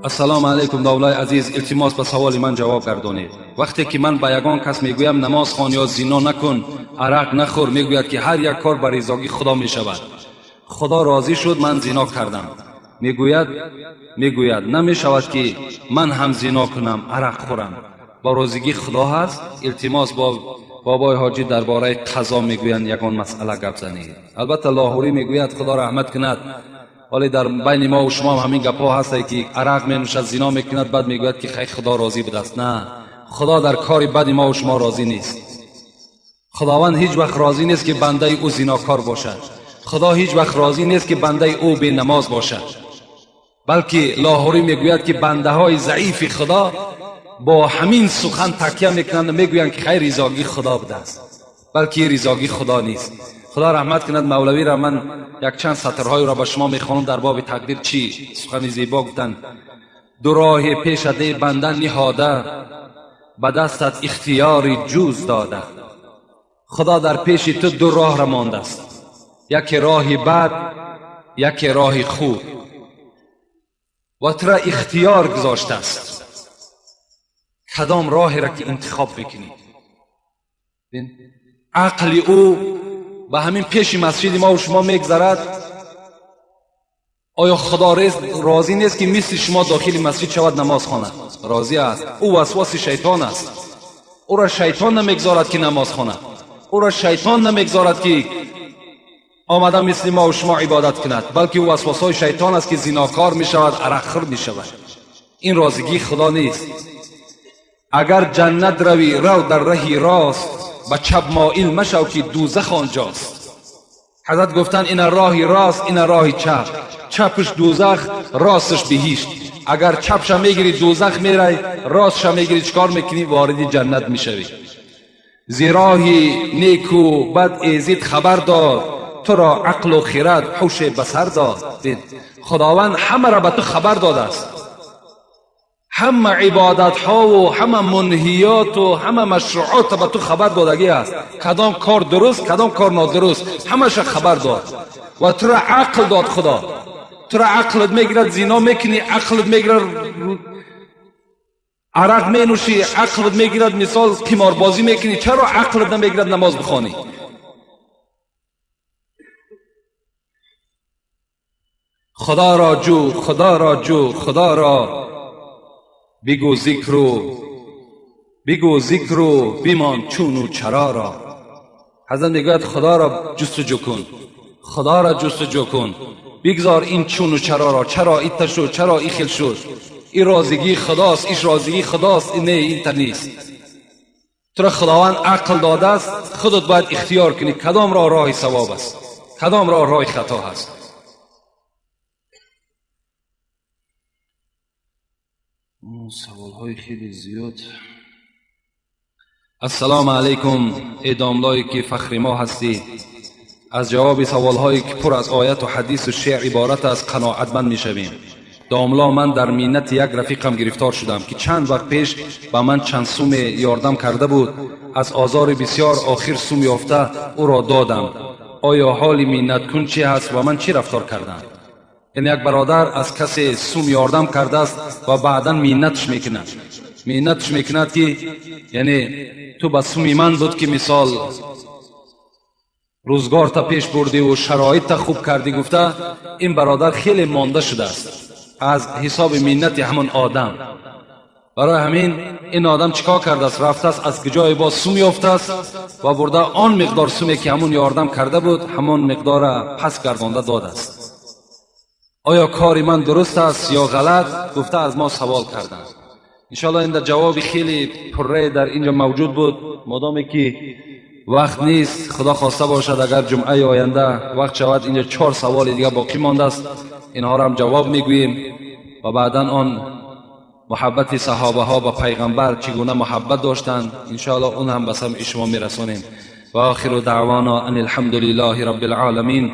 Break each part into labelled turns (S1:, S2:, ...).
S1: Ассалому алайкум, довлаи азиз, илтимос ба саволи ман ҷавоб гардонед. Вақте ки ман ба ягон кас мегӯям намоз хон ё зино накун, арақ нахӯр, мегӯяд ки ҳар як кор ба ризогии Худо мешавад. Худо розӣ шуд, ман зино кардам. Мегӯяд намешавад ки ман ҳам зино кунам, арақ хӯрам. Ба розигии Худо ҳаст? Илтимос бо бобои ҳоҷӣ дар бораи қазо мегӯянд ягон масъала гап занед. Албатта Лоҳурӣ мегӯяд Худо раҳмат кунад, вале дар байни мо ва шумо ҳам ҳамин гапҳо ҳастанд ки арақ менӯшад, зино мекунад, баъд мегӯяд ки хай Худо розӣ будааст. На, Худо дар кори бади мо ва шумо розӣ нест. Худованд ҳеҷ вақт розӣ нест ки бандаи ӯ зинокор бошад. Худо ҳеҷ вақт розӣ нест ки бандаи ӯ бенамоз бошад. Балки Лоҳурӣ мегӯяд ки бандаҳои заифи Худо бо ҳамин сухан такя мекунанд ва мегӯянд ки хай ризогии Худо будааст, балки ризогии Худо нест. Худо раҳмат кунад Мавлавиро, ман якчанд сатрҳоеро ба шумо мехонам дар боби тақдир. Чӣ сухани зебо гуфтанд: ду роҳи пешаде банда ниҳода, ба дастат ихтиёри ҷуз дода. Худо дар пеши ту ду роҳ мондааст, яке роҳи бад, яке роҳи хуб, ва тура ихтиёр гузоштааст кадом роҳеро ки интихоб бикунӣ. Ақли ӯ ба ҳамин пеши масҷиди мо ва шумо мегзарад. Оё Худо розӣ нест ки мисли шумо дохили масҷид шавад, намоз хонад? Розӣ аст. Ӯ васваси шайтон аст. Ӯро шайтон намегзорад ки намоз хонад. Ӯро шайтон намегзорад ки омада мисли мо ва шумо ибодат кунад, балки ӯ васвасҳои шайтон аст ки зинокор мешавад, арақхӯр мешавад. Ин розигии Худо нест. Агар ҷаннат равӣ, рав дар раҳи рост, ба чап моил машав ки дӯзах онҷост. Ҳазрат гуфтанд ина роҳи рост, ина роҳи чап. Чапш дӯзах, ростш биҳишт. Агар чапша мегирӣ дӯзах мерай, ростша мегирӣ чикор мекунӣ? Вориди ҷаннат мешавӣ. Зи роҳи неку бад эзид хабар дод, туро ақлу хирад ҳуше ба сар дод. Худованд ҳамаро ба ту хабар додааст. Ҳама ибодатҳову ҳама мунҳиёту ҳама машруъотро ба ту хабар додагӣ аст. Кадом кор дуруст, кадом кор нодуруст, ҳамаша хабар дод ва туро ақл дод Худо. Туро ақлат мегирад, зино мекунӣ, ақлат мегирад, арақ менӯшӣ, ақлат мегирад, мисол қиморбозӣ мекунӣ. Чаро ақлат намегирад намоз бихонӣ? Худоро ҷӯ, Худоро ҷӯ, Худоро бигӯ зикру, бигӯ зикру бимон чуну чароро. Ҳазрат мегӯяд Худоро ҷустуҷӯ кун, Худоро ҷустуҷӯ кун, бигзор ин чуну чароро. Чаро ита шуд, чаро и хел шуд? Ин розигии Худост, иш розигии Худост, не инта нест. Туро Худованд ақл додааст, худат бояд ихтиёр кунӣ кадом роҳ роҳи савоб аст, кадом роҳ роҳи хато ҳаст. Саволҳои хеле зиёд. Ассалому алайкум, эй домлое ки фахри мо ҳастӣ. Аз ҷавоби саволҳое ки пур аз ояту ҳадису шеър иборат аст қаноатманд мешавем. Домло, ман дар миннати як рафиқам гирифтор шудам ки чанд вақт пеш ба ман чанд суме ёрдам карда буд. Аз озори бисёр охир сум ёфта ӯро додам. Оё ҳоли миннаткун чӣ ҳаст ва ман чӣ рафтор кардам? Яъне як бародар аз касе сум ёрдам кардааст ва баъдан миннатш мекунад. Миннатш мекунад ки яъне ту ба суми ман буд ки мисол рӯзгорта пеш бурдиву шароитта хуб кардӣ гуфта, ин бародар хеле монда шудааст аз ҳисоби миннати ҳамон одам. Барои ҳамин ин одам чӣ кор кардааст? Рафтааст аз ҷое боз сум ёфтааст ва бурда он миқдор суме ки ҳамон ёрдам карда буд, ҳамон миқдорра пас гардонда додааст. Оё кори ман дуруст аст ё ғалат? Гуфта аз мо савол карданд. Иншоалло ин дар ҷавоби хеле пуррае дар инҷо мавҷуд буд. Модоме ки вақт нест, Худо хоста бошад агар ҷумъаи оянда вақт шавад, инҷо 4 саволи дига боқӣ мондааст, инҳоро ҳам ҷавоб мегӯем ва баъдан он муҳаббати саҳобаҳо ба пайғамбар чӣ гуна муҳаббат доштанд, иншоалло он ҳам ба самъи шумо мерасонем. Ва охиру даъвона ан алҳамдулиллаҳи раббил оламин.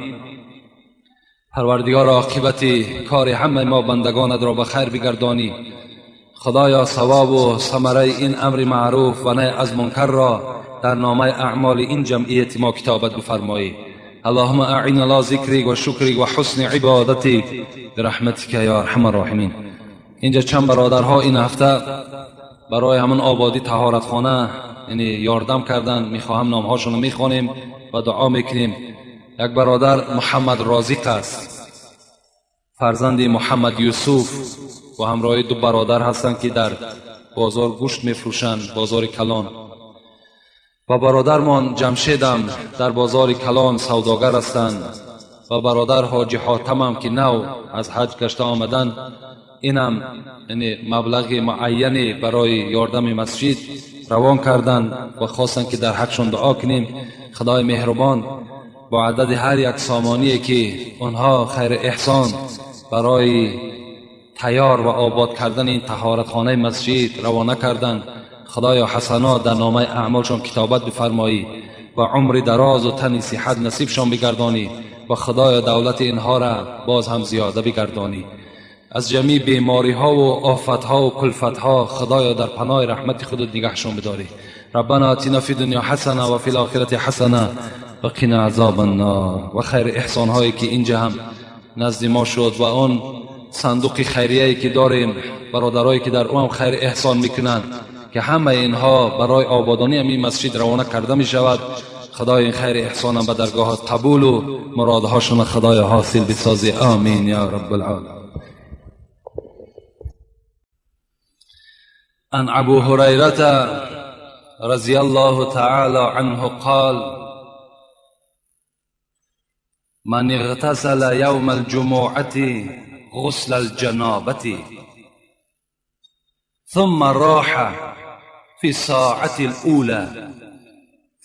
S1: Парвардигор, оқибати кори ҳамаи мо бандагонатро ба хайр бигардонӣ. Худоё, савобу самараи ин амри маъруф ва наҳй аз мункарро дар номаи аъмоли ин ҷамъияти мо китобат бифармоӣ. اللهم اعنا على ذکرک و شکرک و حسن عبادتک برحمتک یا ارحم الراحمین. اینجا چند برادرها این هفته برای همون آبادی طهارتخانه یعنی یاردم کردن، میخواهم نامهاشون رو میخوانیم و دعا میکنیم. یک برادر محمد رازق است، فرزند محمد یوسف، و همراه دو برادر هستند که در بازار گوشت میفروشند، بازار کلان. و برادرمان جمشیدم در بازار کلان سوداگر هستند. و برادر حاجی حاتم هم که نو از حج گشته آمدن، اینم یعنی مبلغ معینی برای یاردم مسجد روان کردند و خواستند که در حقشون دعا کنیم. خدای مهربان با عدد هر یک سامانی که آنها خیر احسان برای تیار و آباد کردن این طهارتخانه مسجد روانه کردند، خدایا حسنات در نامه اعمالشان کتابت بفرمایی و عمر دراز و تن صحت نصیبشان بگردانی و خدایا دولت اینها را باز هم زیاده بگردانی. از جمیع بیماری ها و آفت ها و کلفت ها خدایا در پناه رحمت خودت نگهشان بداری. ربنا آتنا فی دنیا حسنه و فی الاخرة حسنه و قنا عذاب النار. و خیر احسان هایی که اینجا هم نزد ما شد و آن صندوق خیریه که داریم، برادرایی که در او هم خیر احسان میکنند که همه اینها برای آبادانی این مسجد روانه کرده می شود. خدای این خیر احسان هم به درگاه قبول و مرادهاشون خدای حاصل بسازی. آمین یا رب العالمین. عن ابو هريرة رضي الله تعالى عنه قال: من اغتسل يوم الجمعة غسل الجنابة ثم راح في الساعة الأولى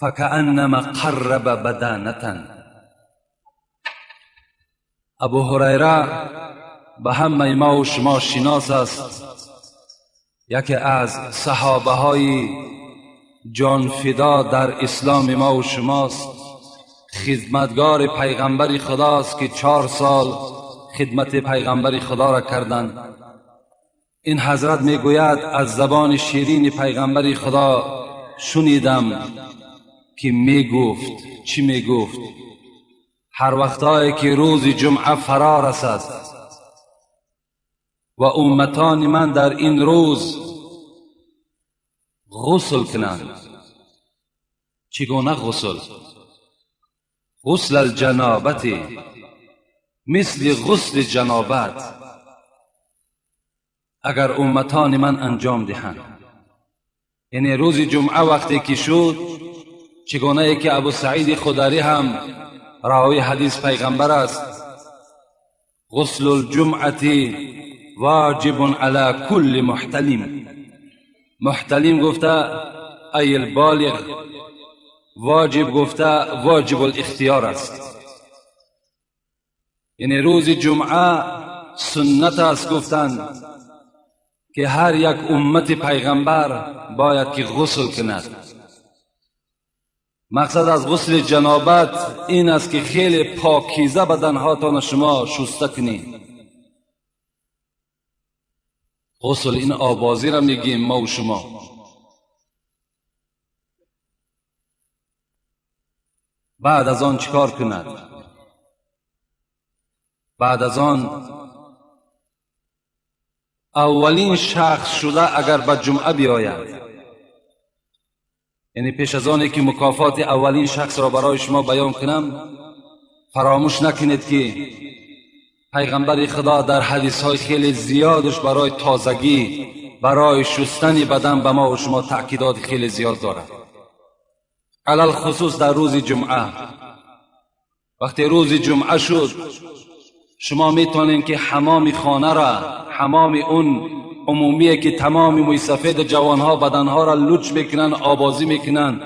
S1: فكأنما قرب بدانة. ابو هریره به همه ما و شما شناس است، یکی از صحابه های جان فدا در اسلام ما و شماست، خدمتگار پیغمبر خداست که 4 سال خدمت پیغمبر خدا را کردند. این حضرت میگوید از زبان شیرین پیغمبر خدا شنیدم که میگفت، چی میگفت؟ هر وقتایی که روز جمعه فرا رسد و امتان من در این روز غسل کنند. چگونه غسل؟ غسل الجنابت، مثل غسل جنابت اگر امتان من انجام دهند. یعنی روز جمعه وقتی که شد، چگونه که ابو سعید خدری هم راوی حدیث پیغمبر است، غسل الجمعه واجب على كل محتلم. محتلم گفته ای البالغ، واجب گفته واجب الاختیار است. یعنی روز جمعه سنت است گفتند که هر یک امت پیغمبر باید که غسل کند. مقصد از غسل جنابت این است که خیلی پاکیزه بدنهاتان شما شسته کنید. غسل این آبازی را میگیم ما و شما. بعد از آن چیکار کند؟ بعد از آن اولین شخص شده اگر به جمعه بیاید، یعنی پیش از آنی که مکافات اولین شخص را برای شما بیان کنم، فراموش نکنید که پیغمبر خدا در حدیث های خیلی زیادش برای تازگی، برای شستن بدن به ما و شما تأکیدات خیلی زیاد دارد، علل خصوص در روز جمعه. وقتی روز جمعه شد، شما میتونین که حمام خانه را، حمام اون عمومیه که تمام موی سفید جوانها بدنها را لوچ میکنن، آبازی میکنن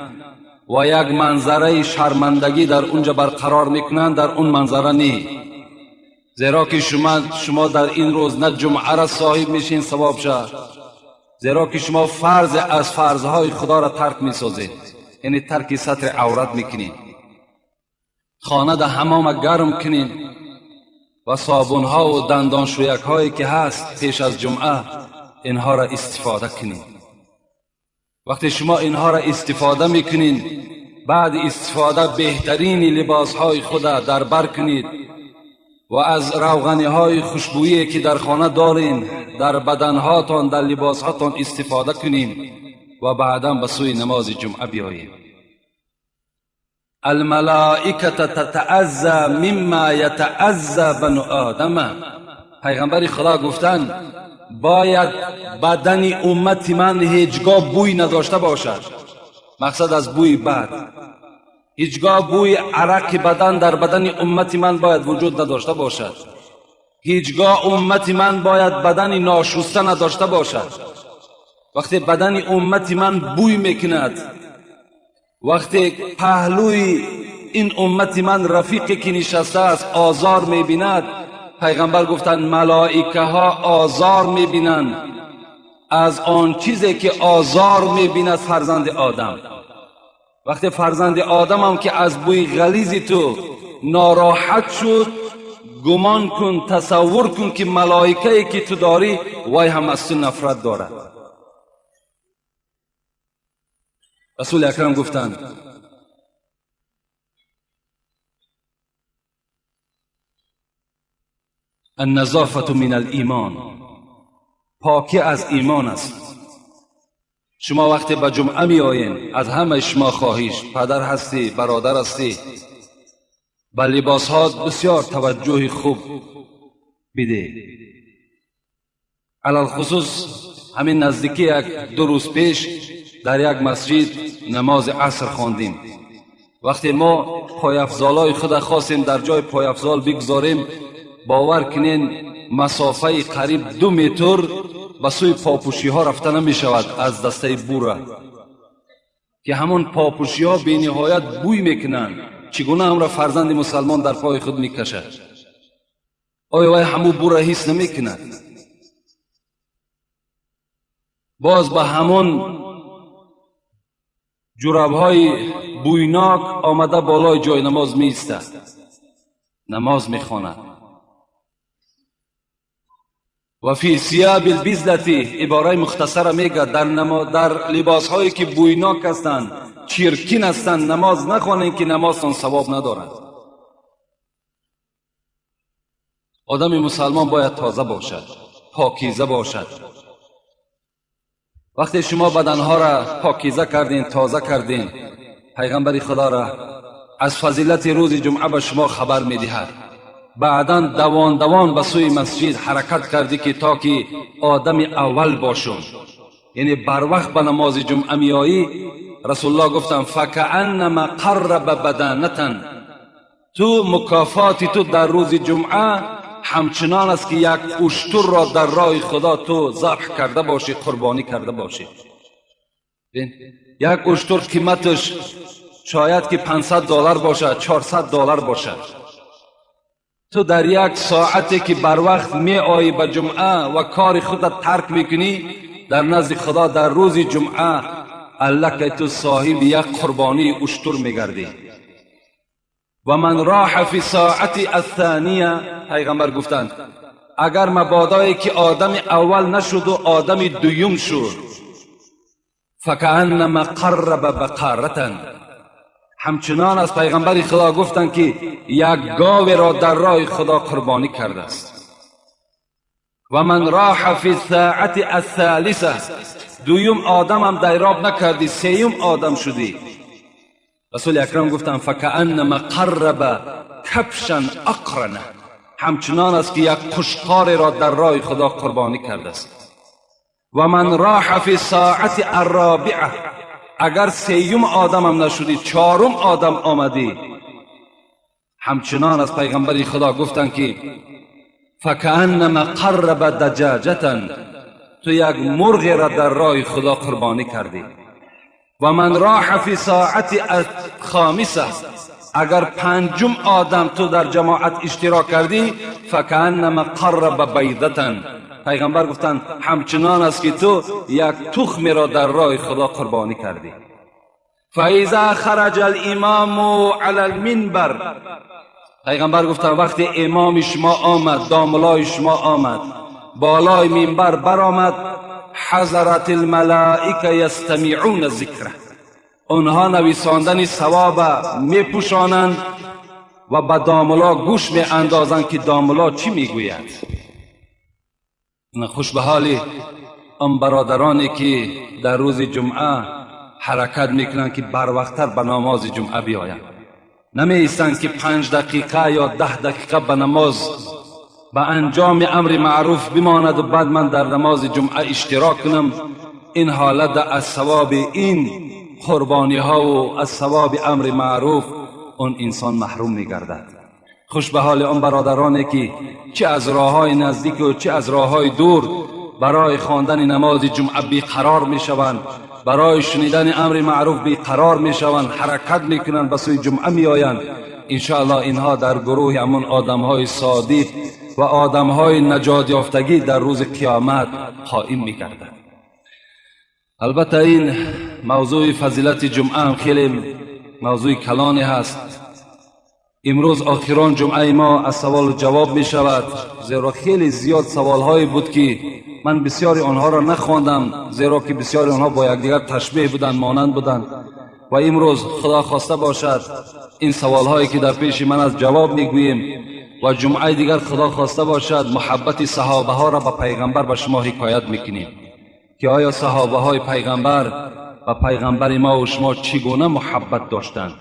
S1: و یک منظره شرمندگی در اونجا برقرار میکنن، در اون منظره نی، زیرا که شما در این روز نه جمعه را صاحب میشین ثواب شد، زیرا که شما فرض از فرضهای خدا را ترک میسازید، یعنی ترک ستر عورت میکنید. خانه در حمام گرم کنین و صابون ها و دندان شویک هایی که هست پیش از جمعه اینها را استفاده کنین. وقتی شما اینها را استفاده میکنین، بعد استفاده بهترین لباسهای خود در بر کنید و از روغنی‌های خوشبویی که در خانه دارین در بدنهاتان در لباسهاتان استفاده کنیم و بعدا به سوی نماز جمعه بیاییم. الملائکه تتعزى مما یتعزى بن آدم. پیغمبر خدا گفتن باید بدن امت من هیچگاه بوی نداشته باشد. مقصد از بوی بد، هیچگاه بوی عرق بدن در بدن امت من باید وجود نداشته باشد. هیچگاه امت من باید بدن ناشسته نداشته باشد. وقتی بدن امت من بوی میکند، وقتی پهلوی این امت من رفیقی که نشسته است آزار میبیند، پیغمبر گفتند ملائکه ها آزار میبینند از آن چیزی که آزار میبیند فرزند آدم. وقتی فرزند آدم هم که از بوی غلیظ تو ناراحت شد، گمان کن، تصور کن که ملائکه که تو داری وای هم از تو نفرت دارد. رسول اکرم گفتند النظافة من الایمان، پاکی از ایمان است. شما وقتی به جمعه می آیین، از همه شما خواهش، پدر هستی، برادر هستی، به لباس ها بسیار توجه خوب بده. علی الخصوص همین نزدیکی یک دو روز پیش در یک مسجد نماز عصر خواندیم. وقتی ما پایافزالای خود خواستیم در جای پایافزال بگذاریم، باور کنین مسافه قریب 2 متر به سوی پاپوشی ها رفته نمی شود از دسته بوره، که همون پاپوشی ها به نهایت بوی میکنند. چگونه هم را فرزند مسلمان در پای خود میکشد؟ آیا وای همون بوره حس نمیکند؟ باز به همون جوراب های بویناک آمده بالای جای نماز می ایستد، نماز می خواند. و فی ثیاب البذلة، عباره مختصره میگه در لباس هایی که بویناک هستند، چرکین هستند، نماز نخوانید که نمازتان ثواب ندارد. آدم مسلمان باید تازه باشد، پاکیزه باشد. وقتی شما بدنها را پاکیزه کردین، تازه کردین، پیغمبر خدا را از فضیلت روز جمعه به شما خبر میدهد. بعدا دوان دوان به سوی مسجد حرکت کردی که تا که آدم اول باشم، یعنی بر وقت به نماز جمعه میایی. رسول الله گفتن فکأنما قرب بدنة، تو مکافات تو در روز جمعه همچنان است که یک اشتر را در راه خدا تو ذبح کرده باشی، قربانی کرده باشی. یک اشتر قیمتش شاید که $500 باشد، $400 باشد. تو در یک ساعتی که بر وقت می آیی به جمعه و کار خودت ترک میکنی، در نزد خدا در روز جمعه الله که تو صاحب یک قربانی اشتر میگردی. و من راح فی ساعت الثانیه، پیغمبر گفتند اگر مبادایی که آدم اول نشد و آدم دویم شد، فکأنما قرب بقرة، همچنان از پیغمبر خدا گفتند که یک گاو را در راه خدا قربانی کرده است. و من راح فی الساعة الثالثه، دویم آدم هم دیراب نکردی، سیوم آدم شدی. رسول اکرم گفتند فکأنما قرب کبشا اقرنه، همچنان است که یک قشقار را در راه خدا قربانی کرده است. و من راح فی ساعت الرابعه، اگر سیوم آدم هم نشدی، چهارم آدم آمدی، همچنان از پیغمبر خدا گفتند که فکأنما قرب دجاجة، تو یک مرغ را در راه خدا قربانی کردی. و من راح فی ساعت الخامسه، اگر پنجم آدم تو در جماعت اشتراک کردی، فکأنما قرب بیضة، پیغمبر گفتند همچنان است که تو یک تخم را در راه خدا قربانی کردی. فاذا خرج الامام علی المنبر، پیغمبر گفتند وقتی امام شما آمد، داملای شما آمد، بالای منبر برآمد، حضرت الملائکه یستمعون ذکره، Онҳо нависондани савоба мепӯшонанд ва ба домулло гӯш меандозанд, ки домулло чӣ мегӯяд. Хуш ба ҳоли он бародароне, ки дар рӯзи ҷумъа ҳаракат мекунанд, ки барвақттар ба намози ҷумъа биёянд. Намеистанд, ки 5 дақиқа ё 10 дақиқа ба намоз, ба анҷоми амри маъруф бимонад ва баъд ман дар намози ҷумъа иштирок кунам. Ин ҳолат аз савоби ин қурбониҳову аз савоби амри маъруф он инсон маҳрум мегардад. Хуш ба ҳоли он бародароне, ки чӣ аз роҳҳои наздику чӣ аз роҳҳои дур барои хондани намози ҷумъа беқарор мешаванд, барои шунидани амри маъруф беқарор мешаванд, ҳаракат мекунанд, ба сӯи ҷумъа меоянд. Иншоаллоҳ инҳо дар гурӯҳи ҳамон одамҳои содиқ ва одамҳои наҷотёфтагӣ дар рӯзи қиёмат қоим мегарданд. Албатта ин мавзӯи фазилати ҷумъа ҳам хеле мавзӯи калоне ҳаст. Имрӯз охирон ҷумъаи мо аз саволу ҷавоб мешавад, зеро хеле зиёд саволҳое буд, ки ман бисёри онҳоро нахондам, зеро ки бисёри онҳо бо якдигар ташбеҳ буданд, монанд буданд. Ва имрӯз худо хоста бошад ин саволҳое, ки дар пеши ман аст, ҷавоб мегӯем ва ҷумъаи дигар худо хоста бошад муҳаббати саҳобаҳоро ба пайғамбар ба шумо ҳикоят мекунем, ки оё саҳобаҳои пайғамбар ба пайғамбари мо ва шумо чӣ гуна муҳаббат доштанд,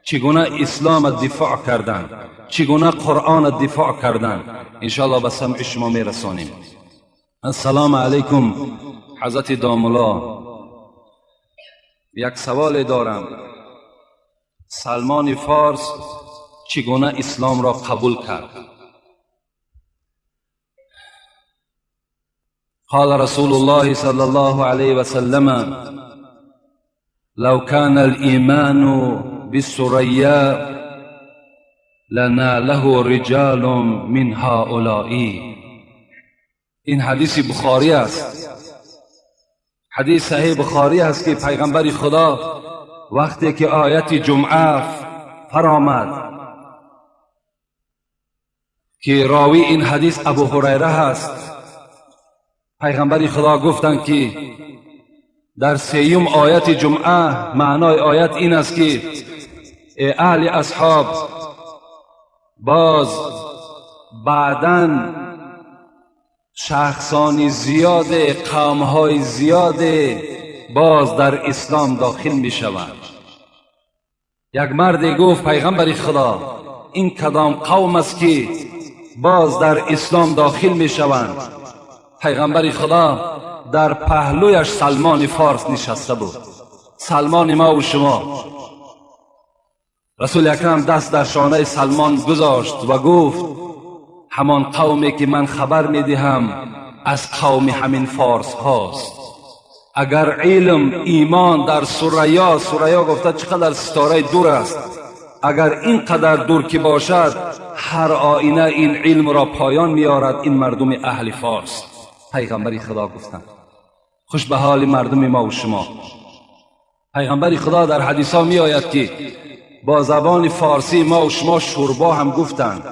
S1: чӣ гуна исломро дифоъ карданд, чӣ гуна қуръонро дифоъ карданд. Иншоаллоҳ ба самъи шумо мерасонем. Ассалому алайкум ҳазрати домулло, як саволе дорам. Салмони Форс чӣ гуна исломро қабул кард? قال رسول الله صلى الله عليه وسلم: لو كان الإيمان بالثريا لناله رجال من هؤلاء. این حدیث بخاری است، حدیث صحیح بخاری است که پیغمبر خدا وقتی که آیت جمعه فرآمد، که راوی این حدیث ابو هریره هست، پیغمبر خدا گفتند که در سیوم آیت جمعه معنای آیت این است که ای اهل اصحاب، باز بعداً شخصان زیاد، قومهای زیاد باز در اسلام داخل می شوند. یک مرد گفت پیغمبر خدا، این کدام قوم است که باز در اسلام داخل می شوند؟ پیغمبر خدا در پهلویش سلمان فارس نشسته بود، سلمان ما و شما. رسول اکرم دست در شانه سلمان گذاشت و گفت همان قومی که من خبر می دهم از قوم همین فارس هاست. اگر علم ایمان در ثریا، ثریا گفته چقدر ستاره دور است، اگر اینقدر دور که باشد هر آینه این علم را پایان میارد این مردم اهل فارس. پیغمبر خدا گفتند خوش به حال مردم ما و شما. پیغمبر خدا در حدیث ها می آید که با زبان فارسی ما و شما شوربا هم گفتند.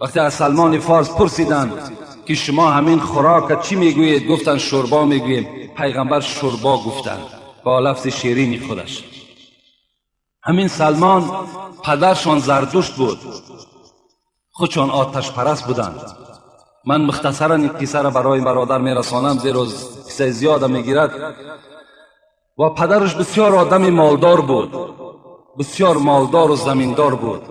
S1: وقتی از سلمان فارس پرسیدند که شما همین خوراک چی میگویید، گفتند شوربا میگوییم. پیغمبر شوربا گفتند با لفظ شیرین خودش. همین سلمان پدرشان زردشت بود، خودشان آتش پرست بودند. من مختصرا این قصه را برای برادر میرسانم، زیرا قصه زیاد میگیرد. و پدرش بسیار آدم مالدار بود، بسیار مالدار و زمیندار بود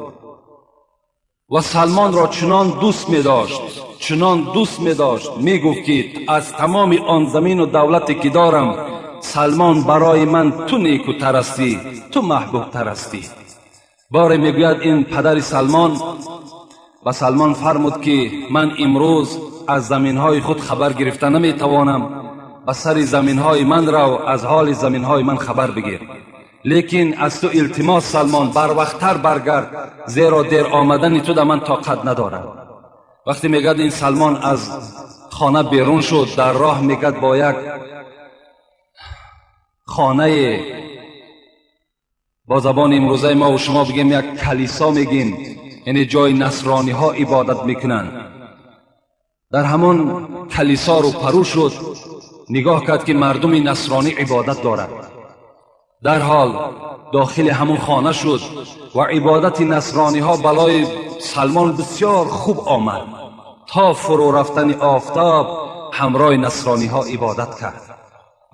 S1: و سلمان را چنان دوست می داشت، چنان دوست می داشت، می گفت که از تمام آن زمین و دولتی که دارم سلمان برای من تو نیکوتر هستی، تو محبوب تر هستی. باره میگوید این پدر سلمان و سلمان فرمود که من امروز از زمینهای خود خبر گرفته نمیتوانم، به سر زمینهای من رو از حال زمینهای من خبر بگیر، لیکن از تو التماس سلمان بر وقتتر برگرد، زیرا دیر آمدن تو در من طاقت ندارم. وقتی میگد این سلمان از خانه بیرون شد، در راه میگد با یک خانه، با زبان امروزه ما و شما بگیم یک کلیسا میگیم، یعنی جای نصرانی ها عبادت میکنن، در همان کلیسا رو پرو شد، نگاه کرد که مردم نصرانی عبادت دارد. Дарҳол дохили ҳамон хона шуд ва ибодати насрониҳо балои Салмон бисёр хуб омад. То фурӯ рафтани офтоб ҳамроҳи насрониҳо ибодат кард.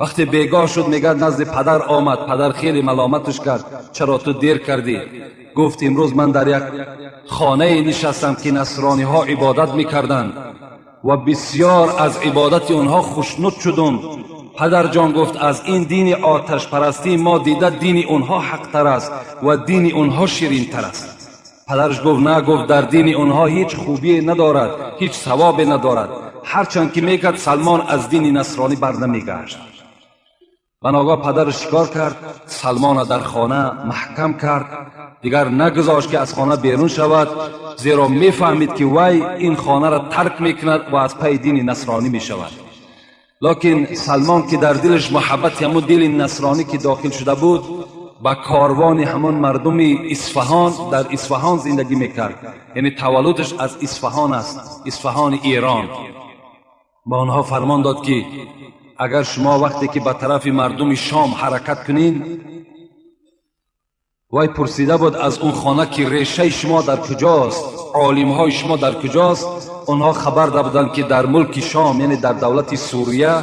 S1: Вақте бегоҳ шуд, мегӯяд, назди падар омад. Падар хеле маломаташ кард: чаро ту дер кардӣ? Гуфт: имрӯз ман дар як хонае нишастам, ки насрониҳо ибодат мекарданд ва бисёр аз ибодати онҳо хушнуд шудум. Падарҷон, гуфт, аз ин дини оташпарастии мо дида дини онҳо ҳақтар аст ва дини онҳо ширинтар аст. Падараш гуфт: на, гуфт, дар дини онҳо ҳеҷ хубие надорад, ҳеҷ савобе надорад. Ҳарчанд ки мекард, Салмон аз дини насронӣ бар намегашт. Ба ногоҳ падараш чикор кард? Салмона дар хона маҳкам кард, дигар нагузошт, ки аз хона берун шавад, зеро мефаҳмид, ки вай ин хонаро тарк мекунад ва аз пайи дини насронӣ мешавад. Локин Салмон, ки дар дилаш муҳаббати ҳамон дини насронӣ ки дохил шуда буд, ба корвони ҳамон мардуми Исфаҳон, дар Исфаҳон зиндагӣ мекард, яъне таваллудаш аз Исфаҳон аст, Исфаҳони Эрон, ба онҳо фармон дод, ки агар шумо вақте ки ба тарафи мардуми Шом ҳаракат кунед, вай пурсида буд аз он хона, ки решаи шумо дар куҷост, олимҳои шумо дар куҷост. Онҳо хабар доданд, ки дар мулки Шом, яъне дар давлати Сурия,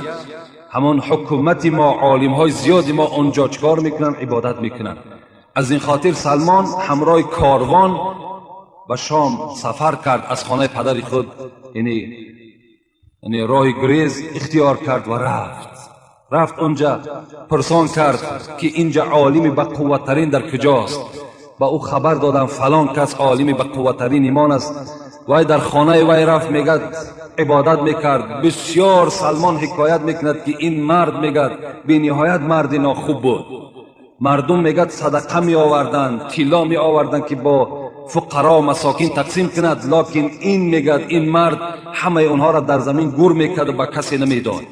S1: ҳамон ҳукумати мо, олимҳои зиёди мо онҷо чикор мекунанд? Ибодат мекунанд. Аз ин хотир Салмон ҳамроҳи корвон ба Шом сафар кард, аз хонаи падари худ, яъне роҳи гурез ихтиёр кард ва рафт онҷа, пурсон кард, ки инҷа олими бақувваттарин дар куҷост. Ба ӯ хабар додам, фалон кас олими бақувваттарин имон аст. Вай дар хонаи вай рафт, мегӯяд, ибодат мекард бисёр. Салмон ҳикоят мекунад, ки ин мард, мегӯяд, бениҳоят марди нохуб буд. Мардум, мегӯяд, садақа меоварданд, тилло меоварданд, ки бо фуқаро, масокин тақсим кунад, локин ин, мегӯяд, ин мард ҳамаи онҳоро дар замин гур мекард ва ба касе намедод.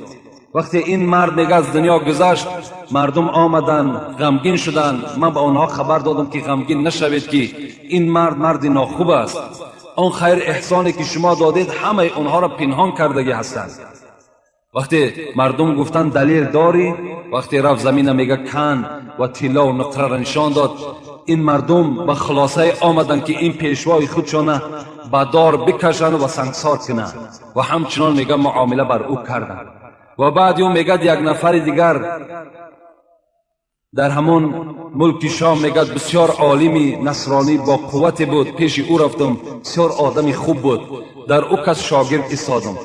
S1: Вақте ин мард, мега, аз дунё гузашт, мардум омаданд, ғамгин шуданд. Ман ба онҳо хабар додам, ки ғамгин нашавед, ки ин мард марди нохуб аст. Он хайр эҳсоне, ки шумо додед, ҳамаи онҳоро пинҳон кардагӣ ҳастанд. Вақте мардум гуфтанд: далел дорӣ? Вақте рафт, замина, мега, кан ва тиллову нуқраро нишон дод, ин мардум ба хулосае омаданд, ки ин пешвои худшона ба дор бикашанд ва сангсор кунанд, ва ҳамчунон, мега, муомила бар ӯ карданд. Ва баъди ӯ, мегӯяд, як нафари дигар дар ҳамон мулки Шом, мегӯяд, бисёр олими насронӣ бо қуввате буд. Пеши ӯ рафтам, бисёр одами хуб буд, дар ӯ кас шогирд истодам.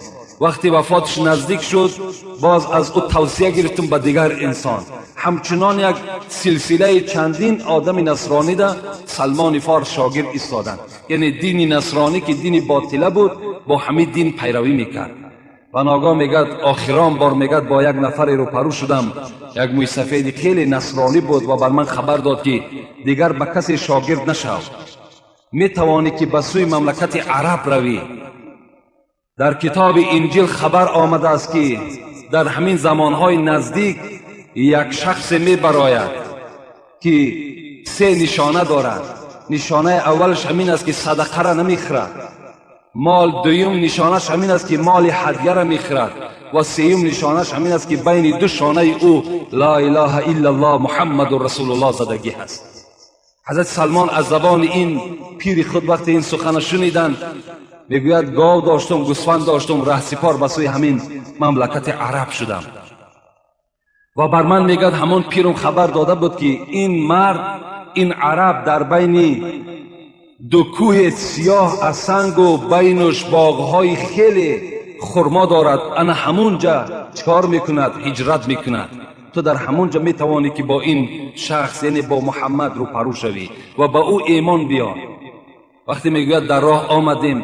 S1: Вақте вафоташ наздик шуд, боз аз ӯ тавсия гирифтам ба дигар инсон. Ҳамчунон як силсилаи чандин одами насронида Салмони Форс шогирд истоданд. Яъне дини насронӣ, ки дини ботила буд, бо ҳамин дин пайравӣ мекард. Ва ногоҳ, мегӯяд, охирон бор, мегӯяд, бо як нафаре рӯпарӯ шудам, як мӯйсафеди хеле насронӣ буд ва бар ман хабар дод, ки дигар ба касе шогирд нашав, метавонӣ, ки ба сӯи мамлакати араб равӣ. Дар китоби Инҷил хабар омадааст, ки дар ҳамин замонҳои наздик як шахсе мебарояд, ки се нишона дорад. Нишонаи аввалаш ҳамин аст, ки садақара намехӯрад, мол. Дуюм нишонаш ҳамин аст, ки моли ҳадяра мехӯрад, ва сеюм нишонаш ҳамин аст, ки байни ду шонаи ӯ «Ла илаҳа иллаллоҳ, Муҳаммадун расулуллоҳ» задагӣ ҳаст. Ҳазрати Салмон аз забони ин пири худ вақте ин сухана шуниданд, мегӯяд, гов доштум, гӯсфанд доштум, раҳсипор ба сӯи ҳамин мамлакати араб шудам. Ва бар ман, мегӯяд, ҳамон пирум хабар дода буд, ки ин мард, ин араб, дар байни ду кӯҳи сиёҳ аз сангу байнуш боғҳои хеле хурмо дорад, ана ҳамунҷа чикор мекунад? Ҳиҷрат мекунад. Ту дар ҳамунҷа метавонӣ, ки бо ин шахс, яъне бо Муҳаммад, рӯпарӯ шавӣ ва ба ӯ эмон биёр. Вақте, мегӯяд, дар роҳ омадем,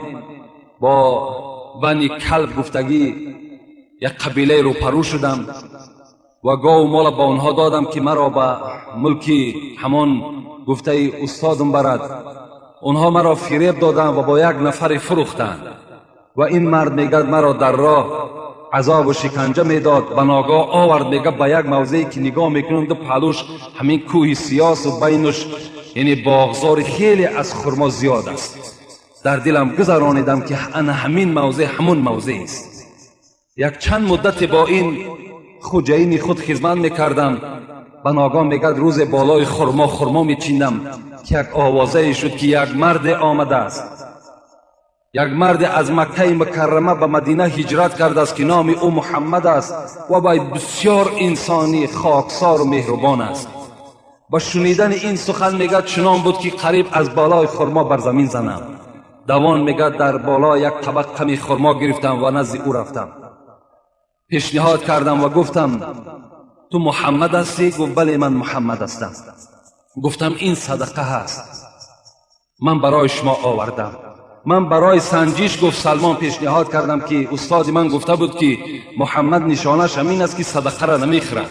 S1: бо Бани Калб гуфтагӣ як қабилаи рӯпарӯ шудам ва гову мола ба онҳо додам, ки маро ба мулки ҳамон гуфтаи устодам барад. Онҳо маро фиреб доданд ва бо як нафаре фурӯхтанд. Ва ин мард, мегӯяд, маро дар роҳ азобу шиканҷа медод. Ба ногоҳ овард, мегӯяд, ба як мавзее, ки нигоҳ мекунам, ду паҳлӯш ҳамин кӯҳи сиёсу байнуш, яъне боғзори хеле аз хурмо зиёд аст. Дар дилам гузаронидам, ки ана ҳамин мавзеъ ҳамун мавзеъ аст. Як чанд муддате бо ин хуҷаини худ хизмат мекардам. Ба ногоҳ мегӯяд, рӯзе болои хурмо хурмо мечиндам, ки як овозае шуд, ки як марде омадааст, як марде аз Маккаи Мукаррама ба Мадина ҳиҷрат кардааст, ки номи ӯ Муҳаммад аст ва вай бисёр инсонӣ, хоксору меҳрубон аст. Ба шунидани ин сухан, мегӯяд, чунон буд, ки қариб аз болои хурмо бар замин занам. Давон, мегӯяд, дар боло як табақ ками хурмо гирифтам ва назди ӯ рафтам, пешниҳод кардам ва гуфтам: «Ту Муҳаммад ҳастӣ?» Гуфт: «Бале, ман Муҳаммад ҳастам». Гуфтам: «Ин садақа ҳаст, ман барои шумо овардам». «Ман барои санҷиш, — гуфт Салмон, — пешниҳод кардам, ки устоди ман гуфта буд, ки Муҳаммад нишонаш ҳамин аст, ки садақаро намехӯрад».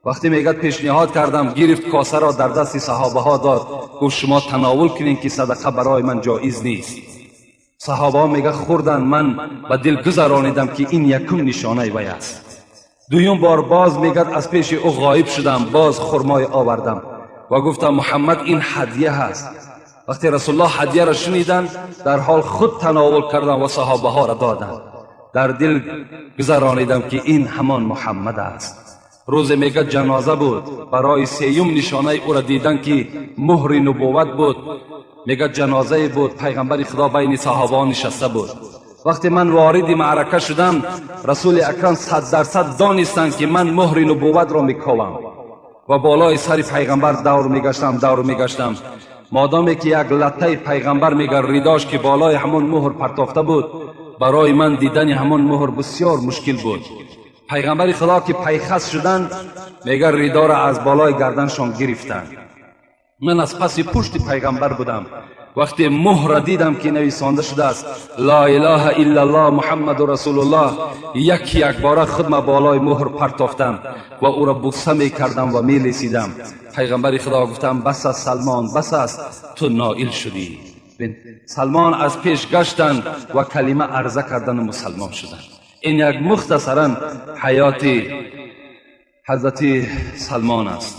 S1: Вақте, мегӯяд, пешниҳод кардам, гирифт косаро, дар дасти саҳобаҳо дод, гуфт: «Шумо тановул кунед, ки садақа барои ман ҷоиз нест». Саҳобаҳо, мега, хӯрданд. Ман ба дил гузаронидам, ки ин якум нишонаи вай аст. Дуюм бор боз, мегӯяд, аз пеши ӯ ғоиб шудам, боз хурмой овардам ва гуфтам: «Муҳаммад, ин ҳадя ҳаст». Вақте Расулуллоҳ ҳадияро шуниданд, дар ҳол худ тановул карданд ва саҳобаҳоро доданд. Дар дил гузаронидам, ки ин ҳамон Муҳаммад аст. Рӯзе, мегӯяд, ҷаноза буд. Барои сеюм нишонаи ӯро дидан, ки муҳри нубувват буд, мегӯяд, ҷанозае буд, пайғамбари Худо байни саҳобаҳо нишаста буд. Вақте ман вориди маърака шудам, Расули Акрам 100% донистанд, ки ман муҳри нубувватро мековам, ва болои сари пайғамбар давр мегаштам, давр мегаштам, модоме ки як латтаи пайғамбар, мега, ридош, ки болои ҳамон муҳр партофта буд, барои ман дидани ҳамон муҳр бисёр мушкил буд. Пайғамбари Худо ки пайхас шуданд, мега, ридоро аз болои гарданшон гирифтанд. Ман аз паси пушти пайғамбар будам. Вақте муҳра дидам, ки нависонда шудааст «Ло илаҳа иллаллоҳ, Муҳаммаду расулуллоҳ», яки якбора худма болои муҳр партофтам ва ӯро буса мекардам ва мелесидам. Пайғамбари Худо гуфтам: «Бас аст, Салмон, бас аст, ту ноил шудӣ». Салмон аз пеш гаштанд ва калима арза кардану мусалмон шуданд. Ин як мухтасаран ҳаёти ҳазрати Салмон аст.